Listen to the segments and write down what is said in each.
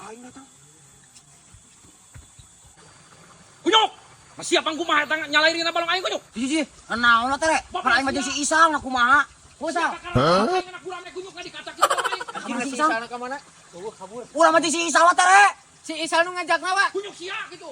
Aing datang. Kunyuk. Masih apa kumaha eta nyalairina balong aing kunyuk. Sih, naon lah tere? Pan aing mah jeung si Isal na kumaha? Ku Sal? Hah? Anak gurame kunyuk di kaca kitu aing. Kamana si Isal? Ka mana? Tuh kabur. Urang mah jeung si Isal mah tere. Si Isal nu ngajakna, Pak. Kunyuk sia gitu.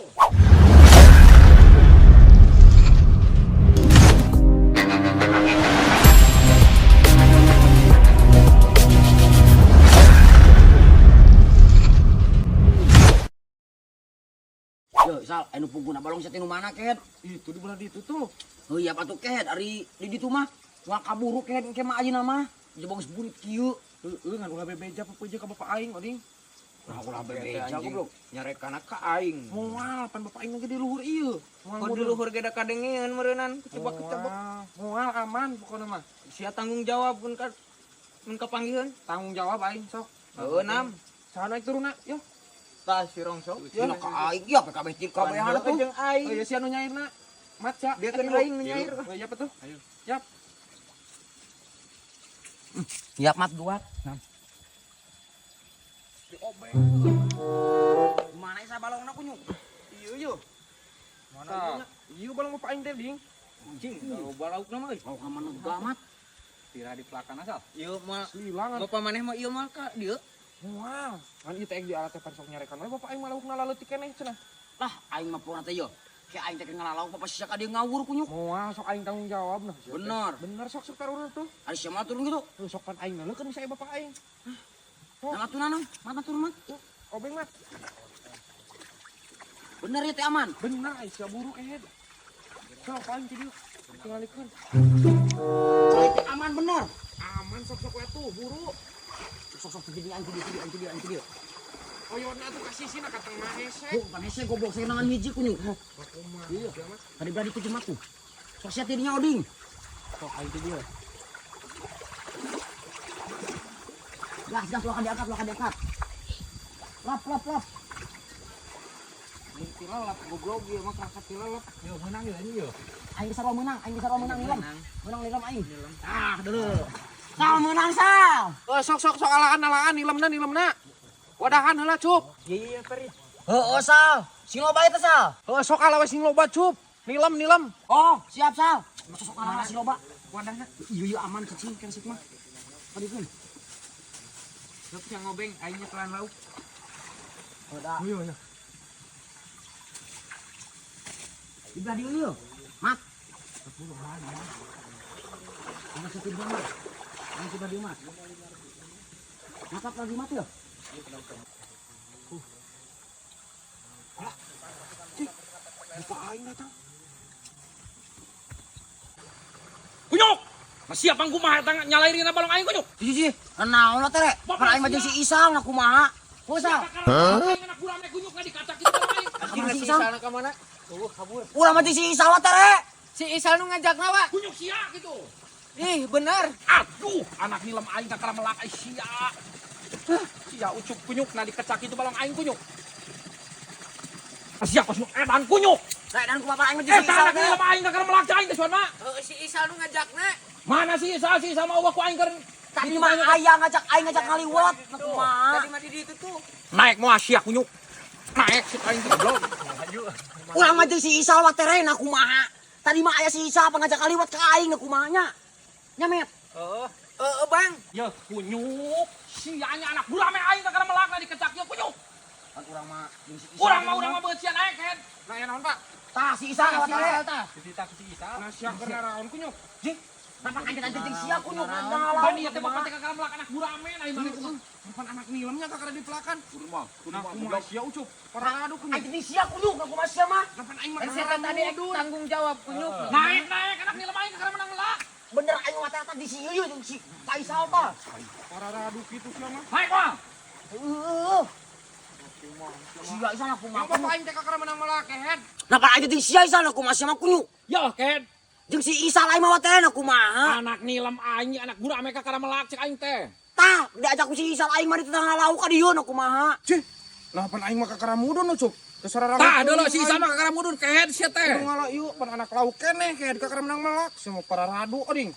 Yo, Isal, anu puguna balong sia nu mana kehed? Itu di belah ditu tuh. Heuh ya atuh kehed ari di ditu mah. Moal kaburu kehed engke mah ayeuna mah. Jebong geus burit kieu. Heeh, ngan ulah bebeja pepeje ka bapak aing oding. Nah, ulah bebeja goblok. Nyarekana ka aing. Moal pan bapak aing lagi di luhur ieu. Moal Kok di luhur ge da kadengean meureunnan kecebak-kecebak. Moal aman pokona mah. Sia tanggung jawab mun ka mun kapanggiheun. Tanggung jawab aing sok. Heueuh nam. Saha naik turunna? Yo. Tah si rongsok. Ya ka aing ya PKB ti kabehan tuh. Jeung aing. Oh iya si anu nyairna. Mat sia. Dia kan aing nu nyair. Oh iya apa tuh? Ayo. Yap. Siap mat dua. Nah. Mana isa balongna kunyuk? Iya yo. Mana ieu balong bapak aing teh ding. Anjing, loba laukna mah euy. Mau ka mana juga mat? Tira di pelakan asal. Ieu mah Lilangan. bapak maneh mah ieu mah ka dieu. Moal. Kan ieu teh di alat teh pan sok nyarekan we bapak aing mah laukna laleutik keneh cenah. Lah aing mah pokona teh yo. Kayak aing teh ngalalau papa sia ka dieu ngawur kunyuk. Moal sok aing tanggung jawab nah. Sia teh. Bener. Bener sok sok taruna tuh. Ari sia mah turun gitu. Tuh sok pan aing naleukeun bisa bapak aing. Nah, atuh nanang, mana turun mat? Obeng mat. Bener ya teh aman. Bener aing sia buru kehed. Sok aing ti dieu. Tingalikeun. Aing teh aman bener. Aman sok sok we tuh buru. Sok sok jadi aing ti dieu, aing ti dieu, aing ti dieu. Oyona tuh kasih sih ka tengah hese. Bu, pan hese goblok saya nangan hiji kunyuk. Kumaha Iya. sia mah. Tadi berani tuh cuma tuh. Sok sia tidinya oding. Sok aing ti dieu. Gas, gas, lo akan diangkat, lo akan diangkat. Lap, lap, lap. Mun tilalap goblok ieu mah kerasa tilalap. Yo menang yo ini yo. Aing sarua menang, aing sarua menang nilam. Menang. Menang nilam aing. Ah, dulu. Sal menang sal. Eh sok sok sok alaan alaan nilemna nilemna. Wadahan heula cup. Iya iya Peri. Heeh, sal. Sing loba eta sal. Heeh sok ala we sing loba cup. Nilem nilem. Oh, siap sal. Masa sok ala sing loba. Wadahna Iya, iya aman cicing kan sik mah. Padikeun. sok sia ngobeng aing nyekelan lauk. Udah. Iya iya. Di belah dieu ieu. Mat. Mana sih di mat? Mana sih di mat? Makat lagi mat ya? Bapak aing datang. Kunyuk. Masih apa kumaha eta nyalairina balong aing kunyuk. Sih, naon lah tere? Pan aing mah jeung si Isal na kumaha? Ku Sal? Hah? Anak gurame kunyuk di kaca kitu aing. Kamana si Isal? ka mana? Tuh kabur. Urang mah jeung si Isal mah tere. Si Isal nu ngajakna, Pak. Kunyuk sia gitu. Ih, bener. Aduh, anak nilem aing kakara melak ai sia. Sia ucup kunyuk nah dikecak itu balong aing kunyuk. Sia kos nu edan kunyuk. Nah, dan kumaha aing mah jeung si Eta Isal anak teh. nilem aing kakara melak aing teh suan mah. Heeh, si Isal nu ngajakna. Mana sih Isal sih sama eueuh ku aing keur Tadi mah aya ngajak aing ngajak ngaliwat na kumaha? Tadi mah di ditu tuh. Naik moal sia kunyuk. Naik si aing teh goblok. Urang mah jeung si Isal mah tere na kumaha? Tadi mah aya si Isal pangajak ngaliwat ka aing na kumaha nya? Nya met. Heeh. Heeh, Bang. Ya kunyuk, sianya anak gurame aing kakara melak nah dikecak ieu kunyuk. Kan urang mah jeung si Isal. Urang mah beut sia naik head. Nah ya naon Pak? Tah si Isal ngawat tere. Dititah si Isal. Nah sia keur naraon kunyuk. Kenapa anjing anjing sia kunyuk Pan ieu teh bapak teh kakara melak anak gurame nah ieu mah. Pan anak nilemnya kakara dipelakan. Nah kumaha sia ucup. Paradu kunyuk. Anjing sia kunyuk na kumaha sia mah? Nah pan aing mah Kan si eta tadi tanggung jawab kunyuk. Naik naik anak nilem aing kakara menang melak. Bener aing mah tadi si ieu jeung si Ka Isal tah. Paradu kitu sia mah. Naik mah. Heeh. Sia Isal na kumaha? Yang bapak aing teh kakara menang melak kehed. Nah pan anjing sia Isal na kumaha sia mah kunyuk? Ya ken. Jeung si Isal aing mah teh na kumaha? Anak nilem aing anak gurame kakara melak cek aing teh. Tah, diajak ku si Isal aing mah di tengah lauk ka dieu na kumaha? Cih. Nah pan aing mah kakara mudun ucup. Terserah Tah deuleu si Isal mah kakara mudun kehed sia teh. Kudu ngala ieu pan anak lauk keneh kehed kakara menang melak. Sia mah pararadu oding.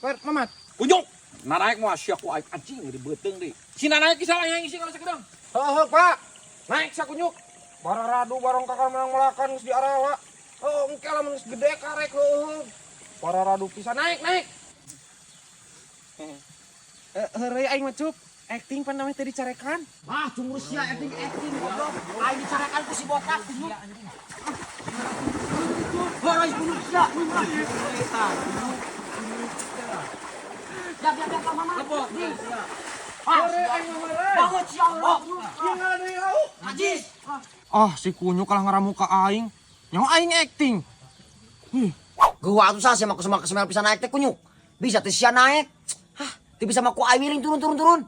Per mamat. Kunyuk. Nah naik moal sia ku aing anjing di beuteung deui. Si naik Isal aing isi kalau sakedeung. Heeh, Pak. Naik sia kunyuk. Pararadu barong kakara menang melakan geus diarala. Oh, engke lamun geus gede karek heueuh. Pararadu pisan naik, naik. Eh, heureuy aing mah Cup. Acting pan namanya teh dicarekan. Ah, cunggur sia acting acting goblok. Aing dicarekan ku si botak kunyuk. Heureuy kunyuk sia. Ya ya ya mama. Lebok. Ah, Heureuy aing mah heureuy. banget sia heureuy. Ieu ngalah deui lauk. Najis. Ah, si kunyuk kalah ngaramu ka aing. Nyawa aing acting. Gua atuh sah sia mah kumaha kesemel pisan naik teh kunyuk. Bisa teh sia naik. Hah, teu bisa mah ku aing miring turun turun turun.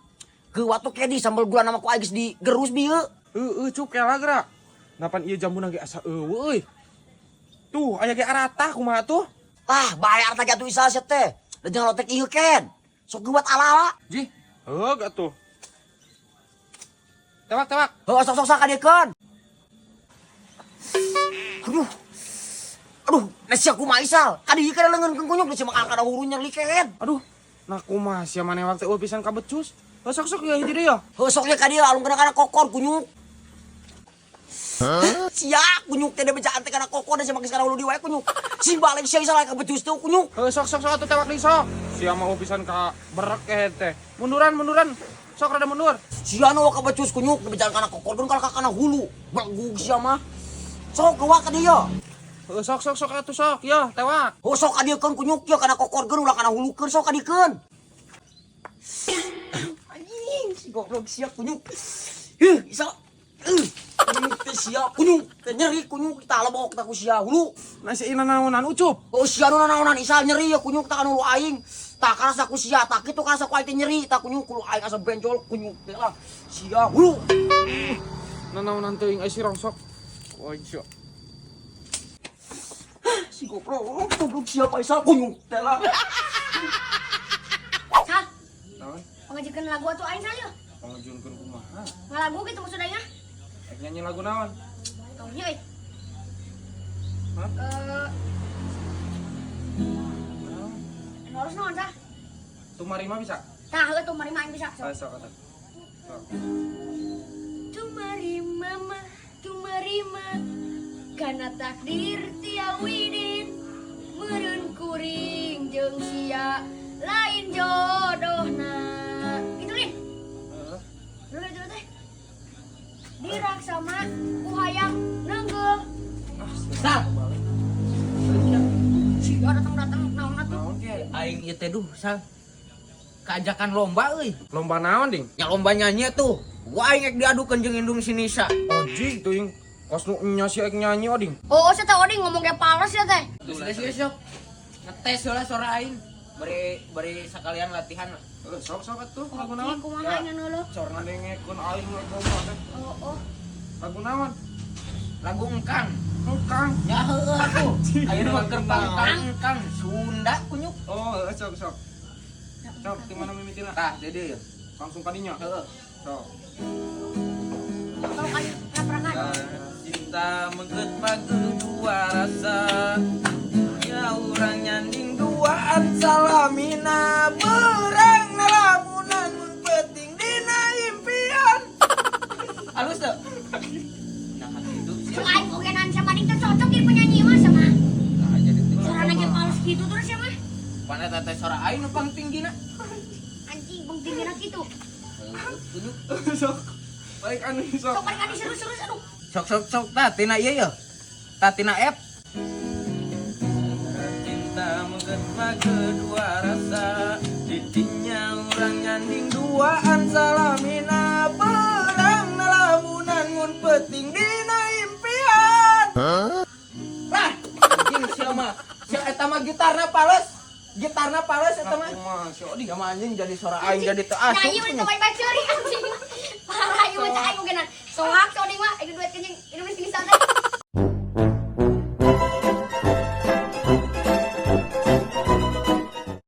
Gua tuh kedi sambal gula nama ku aing geus digerus bieu. Heeh, Cup kela geura. Napan ieu jambuna ge asa eueuh euy. Tuh, aya ge aratah kumaha tuh? Ah, bae arta ge atuh isal sia teh. Da jangan lotek ieu ken. Sok geuwat ala-ala. Jih, heuh atuh. Tewak, tewak. Heuh sok sok sok kadiekeun. Aduh. Aduh, nah sia kumaha isal? Kadi ieu kana leungeun kunyuk sia makan kana hulu nyerli ken. Aduh, nah kumaha sia maneh waktu eueuh pisan kabecus. Heuh sok sok ya hiji deui ya. Heuh sok ye ka dieu alung kana kana kokor kunyuk. Sia kunyuk teh bejaan teh kana kokor da sia make kana hulu di wae kunyuk. Sing balik sia isal kabecus teh kunyuk. Heuh sok sok sok atuh tewak deui sok. Sia mah eueuh pisan ka berek eh teh. Munduran, munduran. Sok rada mundur. Sia nu kabecus kunyuk bejaan kana kokor geun kana kana hulu. Belegug sia mah. Sok geuwak ka dieu. Heuh sok sok sok atuh sok. Ya, tewak. Oh sok kadiekeun kunyuk ye kana kokor geun ulah kana hulukeun sok kadiekeun. Anjing si goblok sia kunyuk. Heuh, isa. Kunyuk teh sia kunyuk teh nyeri kunyuk tah lebok tah ku sia hulu. Nah si ina naonan ucup. Oh sia nu naonan isal nyeri ya kunyuk tah kana hulu aing. Tah karasa ku sia tah kitu karasa ku aing teh nyeri tah kunyuk hulu aing asa benjol kunyuk teh lah. Sia hulu. Nanaonan teuing ai si rongsok. Wah, sia. Si goblok goblok sia paisal kunyuk teh lah. Sal, Naon? pangajikeun lagu atuh aing Sal yeuh. Pangajunkeun kumaha? Ngalagu gitu maksud aing ah. Ek nyanyi lagu naon? Taunya euy. Hah? Eh, Naon? anu harus naon sah? Tumarima bisa? Tah, heueuh tumarima aing bisa. Ah, Sok. sok atuh. Sok. Tumarima mah, tumarima kana takdir ti Awidin meureun kuring jeung sia lain jodohna. Gitu nih. Heeh. Dulu dulu teh. Diraksa mah ku hayang neunggeuh. Sal. Sia datang-datang naon atuh? Naon ke? Aing ieu teh duh, Sal. Kajakan lomba euy. Lomba naon ding? Ya lomba nyanyi tuh. Gua aing ek diadukeun jeung indung si Nisa. Ojing teuing. Kos nu nya si ek nyanyi oding. Oh, saya teh Oding ngomong kayak pales ya teh. Geus geus sok. Ngetes heula suara aing. Bari bari sekalian latihan lah. Heuh, sok sok atuh lagu naon? Oke, kumaha nya ngeuleuh. Cor ngadengekeun aing lagu lomba teh. Oh, oh. Lagu naon? Lagu engkang. Engkang. Ya heueuh atuh. Ayeuna mah keur pangkang engkang Sunda kunyuk. Oh, heueuh sok sok. Sok di mana mimitina? Tah, deui ya. Langsung kadinya. Heeh. Sok. Kalau kali perakan. Cinta mengket dua rasa. Ya urang nyanding duaan salamina berang nalamunan mun penting dina impian. Halus tuh. Nah, gitu sih. Cuma aing ogenan sama Ding teh cocok jadi penyanyi mah sama. Nah, jadi teh. Suarana ge pales gitu terus ya mah. Pana teh suara aing nu pang tinggina. Anjing bang tinggi gitu. Kunyuk. Sok. Balik anu sok. Sok balik anu serius-serius aduh. Sok sok sok tah tina ieu ya. Tah tina F. Cinta mengket kedua rasa Didinya urang nyanding duaan salamina berang nalamunan mun penting dina impian. Lah, anjing sia mah. Sia eta mah gitarna pales. Gitarna pales eta mah. Kumaha si oding? Ya mah anjing jadi suara aing jadi teu asup. Nyanyi udah baik-baik ceri anjing.